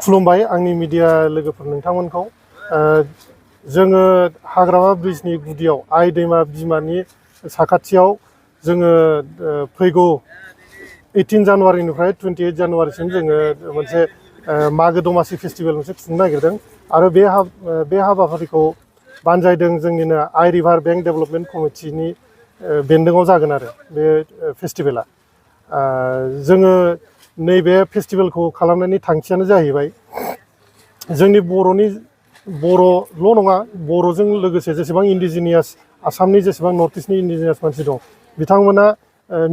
खुलुमबाय आंनि मिडिया लोगोफोर नोंथांमोनखौ जोङो हाग्रामा ब्रिजनि गुदियाव आइ दैमा बिमानि साखाथियाव जोङो फैगौ 18 जानुवारिनिफ्राय 28 जानुवारिसिम जोङो मोनसे मागो दमासि फेस्टिभेल मोनसे खुंनो नागिरदों आरो बे हाबाफारिखौ बानजायदों जोंनिनो आइ रिभार बेंक डेभेलपमेन्ट कमिटिनि बेन्दोङाव जागोन आरो बे फेस्टिभेला जोङो नैबे फेस्टिभेलखौ खालामनायनि थांखियानो जाहैबाय जोंनि बर'ल' नङा बर'जों लोगोसे जेसेबां इन्डिजिनियास आसामनि जेसेबां नर्थ इस्टनि इन्डिजिनियास मानसि दं बिथांमोना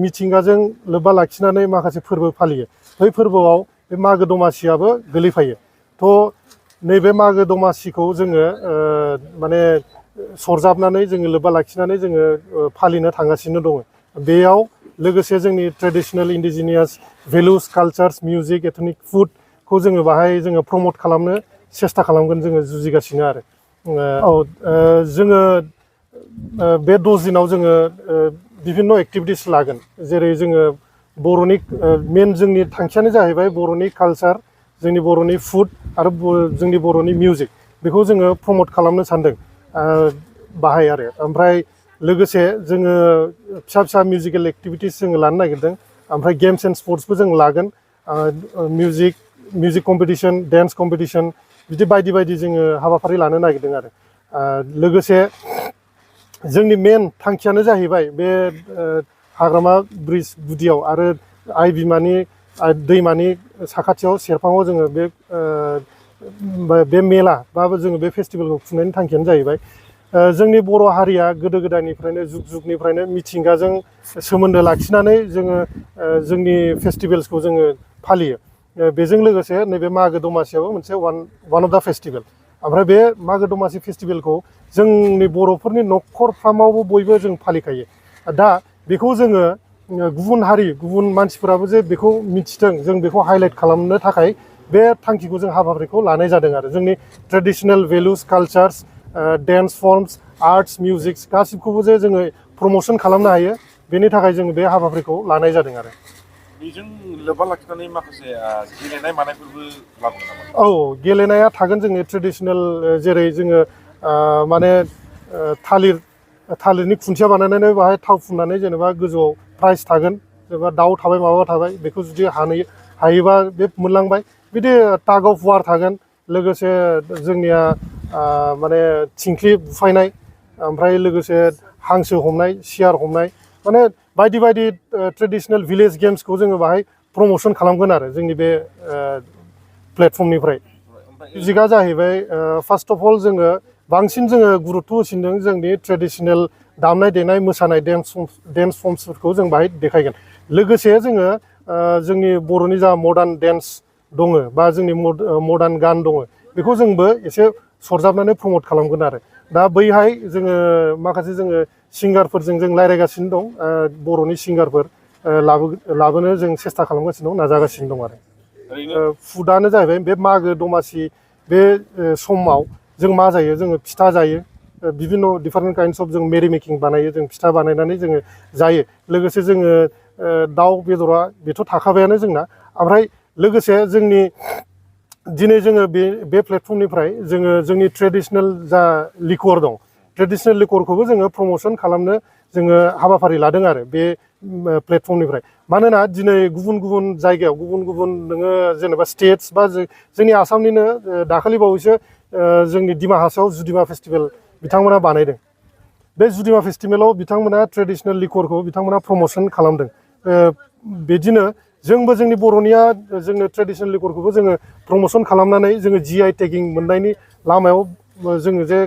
मिथिंगाजों लोब्बा लाखिनानै माखासे फोरबो फालियो बै फोरबोआव बे मागो दमासियाबो गोलैफायो थ' नैबे मागो दमासिखौ जोङो माने सरजाबनानै जोङो लोब्बा लाखिनानै जोङो फालिनो थांगासिनो दङ बेयाव लोगोसे जोंनि ट्रेडिशनेल इन्डिजिनियास भेलुस कालचार्स मिउजिक एथनिक फुडखौ जोङो बाहाय जोङो प्रमट खालामनो सेस्था खालामगोन जोङो जुजिगासिनो आरो जोङो बे 10 दिनाव जोङो बिभिन्न एक्टिभिटिस लागोन जेरै जोङो बर'नि मेन जोंनि थांखियानो जाहैबाय बर'नि कालचार जोंनि बर'नि फुड आरो जोंनि बर'नि मिउजिक बेखौ जोङो प्रमट खालामनो सानदों बाहाय आरो ओमफ्राय लोगोसे जोङो फिसा मिउजिकेल एक्टिभिटिस जोङो लानो नागिरदों ओमफ्राय गेम्स एन्ड स्पर्ट्सबो जों लागोन मिउजिक कम्पिटिशन डेन्स कम्पिटिशन बिदि बायदि जोङो हाबाफारि लानो नागिरदों आरो लोगोसे जोंनि मेन थांखियानो जाहैबाय बे हाग्रामा ब्रिज गुदियाव आरो आइ बिमानि दैमानि साखाथियाव सेरफाङाव जोङो बे मेला बा जोङो बे फेस्टिभेलखौ खुंनायनि थांखियानो जाहैबाय जोंनि बर' हारिया गोदो गोदायनिफ्रायनो जुगनिफ्रायनो मिथिंगाजों सोमोन्दो लाखिनानै जोङो जोंनि फेस्टिभेल्सखौ जोङो फालियो बेजों लोगोसे नैबे मागो दमासियाबो मोनसे वान अफ दा फेस्टिभेल ओमफ्राय बे मागो दमासि फेस्टिभेलखौ जोंनि बर'फोरनि न'खरफ्रामावबो बयबो जों फालिखायो दा बेखौ जोङो गुबुन हारि गुबुन मानसिफोराबो जे बेखौ मिथिथों जों बेखौ हाइलाइट खालामनो थाखाय बे थांखिखौ जों हाबाफारिखौ लानाय जादों आरो जोंनि ट्रेडिशनेल भेलुस कालचार्स डेन्स फर्मस आर्ट्स मिउजिक्स गासिबखौबो जे जोङो प्रम'सन खालामनो हायो बेनि थाखाय जोङो बे हाबाफारिखौ लानाय जादों आरो बेजों लोब्बा लाखिनानै माखासे गेलेनाय मानायफोरबो लाबोगोन नामा? औ गेलेनाया थागोन जोंनि ट्रेडिशनेल जेरै जोङो माने थालिरनि खुन्थिया बानायनानै बाहाय थाव फुननानै जेनेबा गोजौआव प्राइज थागोन जेनेबा दाउ थाबाय माबा थाबाय बेखौ जुदि हायोबा बे मोनलांबाय बिदि टाग अफ वार थागोन लोगोसे जोंनिया माने थिंख्लि बुफायनाय ओमफ्राय लोगोसे हांसो हमनाय सियार हमनाय माने बायदि ट्रेडिशनेल भिलेज गेम्सखौ जोङो बाहाय प्रम'सन खालामगोन आरो जोंनि बे प्लेटफर्मनिफ्राय मिउजिकआ जाहैबाय फार्स्ट अफ अल जोङो बांसिन जोङो गुरुत्व होसिनदों जोंनि ट्रेडिशनेल दामनाय देनाय मोसानाय डेन्स फर्मसफोरखौ जों बाहाय देखायगोन लोगोसे जोङो जोंनि बर'नि जा मडार्न डेन्स दङ बा जोंनि मडार्न गान दङ बेखौ जोंबो एसे सरजाबनानै प्रमट खालामगोन आरो दा बैहाय जोङो माखासे जोङो सिंगारफोरजों जों रायज्लायगासिनो दं बर'नि सिंगारफोर लाबोनो जों सेस्था खालामगासिनो दं नाजागासिनो दं आरो फुडआनो जाहैबाय बे मागो दमासि बे समाव जों मा जायो जोङो फिथा जायो बिभिन्न डिफारेन्ट काइन्डस अफ जों मेरि मेकिं बानायो जों फिथा बानायनानै जोङो जायो लोगोसे जोङो दाउ बेदरा बेथ' थाखाबायानो जोंना ओमफ्राय लोगोसे जोंनि दिनै जोङो बे प्लेटफर्मनिफ्राय जोङो जोंनि ट्रेडिशनेल जा लिकुवर दं ट्रेडिशनेल लिकुवरखौबो जोङो प्रम'सन खालामनो जोङो हाबाफारि लादों आरो बे प्लेटफर्मनिफ्राय मानोना दिनै गुबुन जायगायाव गुबुन नोङो जेनेबा स्टेट्स बा जोंनि आसामनिनो दाखालि बावैसो जोंनि डिमा हासाव जुदिमा फेस्टिभेल बिथांमोना बानायदों बे जुदिमा फेस्टिभेलाव बिथांमोना ट्रेडिशनेल लिकुवरखौ बिथांमोना प्रम'सन खालामदों बिदिनो जोंबो जोंनि बर'निया जोंनो ट्रेडिशनेल लिकुवरखौबो जोङो प्रम'सन खालामनानै जोङो GI टेगिं मोननायनि लामायाव जोङो जे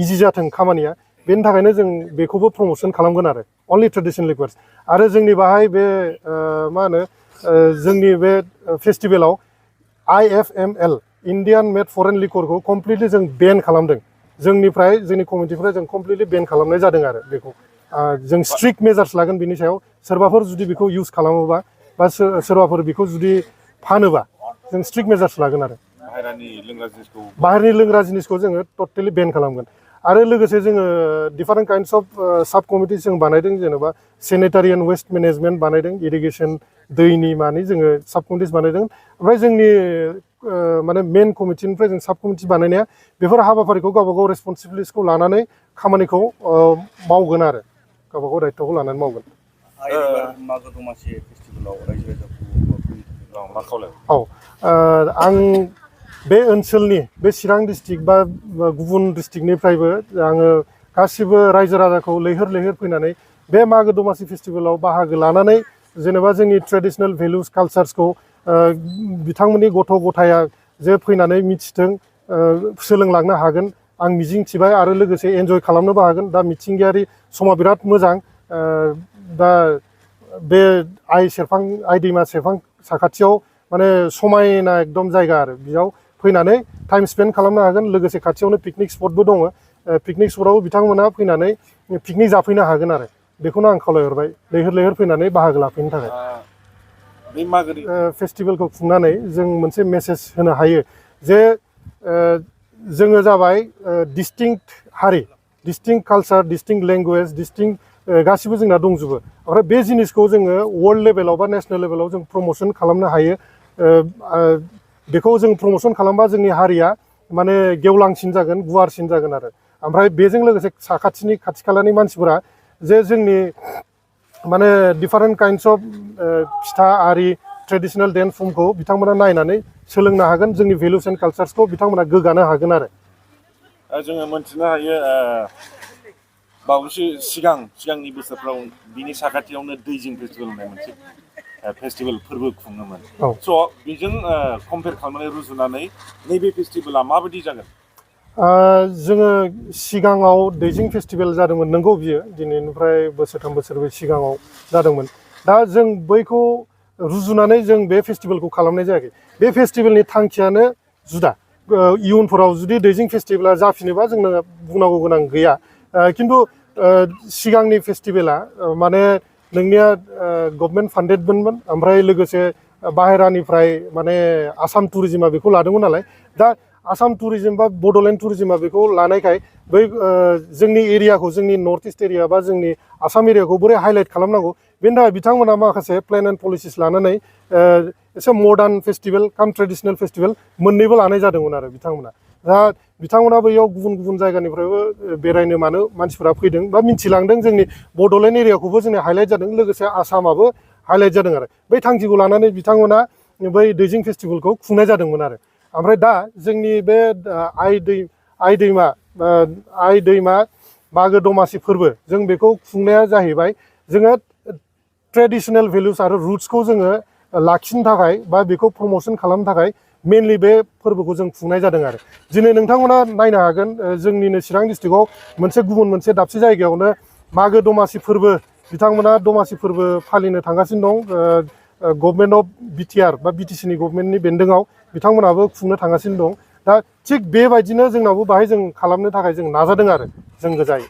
इजि जाथों खामानिया बेनि थाखायनो जों बेखौबो प्रम'सन खालामगोन आरो अनलि ट्रेडिशनेल लिकुवरस आरो जोंनि बाहाय बे मा होनो जोंनि बे फेस्टिभेलाव IFML इन्डियान मेड फरेन लिकुवरखौ कमप्लिटलि जों बेन खालामदों जोंनिफ्राय जोंनि कमिटिनिफ्राय जों कमप्लिटलि बेन खालामनाय जादों आरो बेखौ जों स्ट्रिक्ट मेजार्स लागोन बिनि सायाव सोरबाफोर जुदि बेखौ इउज खालामोबा बा सोरबाफोर बेखौ जुदि फानोबा जों स्ट्रिक्ट मेजार्स लागोन आरो बाहेरनि लोंग्रा जिनिसखौ जोङो टटेलि बेन खालामगोन आरो लोगोसे जोङो डिफारेन्ट काइन्डस अफ साब कमिटिस जों बानायदों जेनेबा सेनिटारि एन्ड वेस्ट मेनेजमेन्ट बानायदों इरिगेसन दैनि माने जोङो साब कमिटिस बानायदों ओमफ्राय जोंनि माने मेन कमिटिनिफ्राय जों साब कमिटि बानायनाया बेफोर हाबाफारिखौ गावबा गाव रेसपन्सिबिलिटिखौ लानानै खामानिखौ मावगोन आरो गावबा गाव दायित्वखौ लानानै मावगोन। मागो दमासि फेस्टिभेलाव रायजो राजाखौ मा खावलाय? औ आं बे ओनसोलनि बे चिरां डिस्ट्रिक्ट बा गुबुन डिस्ट्रिक्टनिफ्रायबो आङो गासिबो रायजो राजाखौ लैहोर लैहोर फैनानै बे मागो दमासि फेस्टिभेलाव बाहागो लानानै जेनेबा जोंनि ट्रेडिसनेल भेलुस कालचार्सखौ बिथांमोननि गथ' गथाया जे फैनानै मिथिथों सोलोंलांनो हागोन आं मिजिंथिबाय आरो लोगोसे एन्जय खालामनोबो हागोन। दा मिथिंगायारि समा बिराद मोजां दा बे आइ दैमा सेरफां साखाथियाव माने समायना एकदम जायगा आरो बेयाव फैनानै टाइम स्पेन्ड खालामनो हागोन। लोगोसे खाथियावनो पिकनिक स्पटबो दङ। पिकनिक स्पटआव बिथांमोना फैनानै पिकनिक जाफैनो हागोन आरो बेखौनो आं खावलायहरबाय लैहोर लैहोर फैनानै बाहागो लाफैनो थाखाय। बे मागोनि फेस्टिभेलखौ खुंनानै जों मोनसे मेसेज होनो हायो जे जोङो जाबाय डिस्टिंक्ट हारि, distinct culture, distinct language, distinct गासिबो जोंना दंजोबो। ओमफ्राय बे जिनिसखौ जोङो वर्ल्ड लेभेलाव बा नेसनेल लेभेलाव जों प्रम'सन खालामनो हायो। बेखौ जों प्रम'सन खालामबा जोंनि हारिया माने गेवलांसिन जागोन, गुवारसिन जागोन आरो ओमफ्राय बेजों लोगोसे साखाथिनि खाथि खालानि मानसिफोरा जे जोंनि माने डिफारेन्ट काइन्डस अफ फिथा आरि ट्रेडिसनेल डेन्स फर्मखौ बिथांमोना नायनानै सोलोंनो हागोन। जोंनि भेलुस एन्ड कालचार्सखौ बिथांमोना गोग्गानो हागोन आरो जोङो मोनथिनो हायो बावैसो सिगांनि बोसोरफ्राव बिनि साखाथियावनो दैजिं फेस्टिभेल होननाय मोनसे फेस्टिभेल फोरबो खुङोमोन। स' बेजों कम्पेयार खालामनानै रुजुनानै नैबे फेस्टिभेला माबायदि जागोन? जोङो सिगाङाव दैजिं फेस्टिभेल जादोंमोन नंगौ बियो दिनैनिफ्राय बोसोरथाम बोसोरब्रै सिगाङाव जादोंमोन। दा जों बैखौ रुजुनानै जों बे फेस्टिभेलखौ खालामनाय जायाखै। बे फेस्टिभेलनि थांखियानो जुदा। इयुनफोराव जुदि दैजिं फेस्टिभेला जाफिनोबा जोंनो बुंनांगौ गोनां गैया। खिन्थु सिगांनि फेस्टिभेला माने नोंनिया गभर्नमेन्ट फान्डेडमोन ओमफ्राय लोगोसे बाहेरानिफ्राय माने आसाम टुरिजिमा बेखौ लादोंमोन नालाय। दा आसाम टुरिजिम बा बड'लेण्ड टुरिजिमा बेखौ लानायखाय बै जोंनि एरियाखौ जोंनि नर्थ इस्ट एरिया बा जोंनि आसाम एरियाखौ बोरै हाइलाइट खालामनांगौ बेनि थाखाय बिथांमोना माखासे प्लेन एन्ड पलिसिस लानानै एसे मडार्न फेस्टिभेल काम ट्रेडिसनेल फेस्टिभेल मोननैबो लानाय जादोंमोन आरो बिथांमोना। दा बिथांमोना बैयाव गुबुन गुबुन जायगानिफ्रायबो बेरायनो मानो मानसिफोरा फैदों बा मिथिलांदों। जोंनि बड'लेण्ड एरियाखौबो जोंनि हाइलाइट जादों, लोगोसे आसामाबो हाइलाइट जादों आरो बै थांखिखौ लानानै बिथांमोना बै दैजिं फेस्टिभेलखौ खुंनाय जादोंमोन आरो ओमफ्राय दा जोंनि बे आइ दैमा मागो दमासि फोरबो जों बेखौ खुंनाया जाहैबाय जोङो ट्रेडिसनेल भेलुस आरो रुट्सखौ जोङो लाखिनो थाखाय बा बेखौ प्रम'सन खालामनो थाखाय मेनलि बे फोरबोखौ जों खुंनाय जादों आरो दिनै नोंथांमोना नायनो हागोन जोंनिनो चिरां डिस्ट्रिक्टआव मोनसे दाबसे जायगायावनो मागो दमासि फोरबो बिथांमोना दमासि फोरबो फालिनो थांगासिनो दं। गभर्नमेन्ट अफ बिटिआर बा बिटिसिनि गभर्नमेन्टनि बेन्दोङाव बिथांमोनाबो खुंनो थांगासिनो दं। दा थिग बेबायदिनो जोंनावबो बाहाय जों खालामनो थाखाय जों नाजादों आरो जों गोजायै।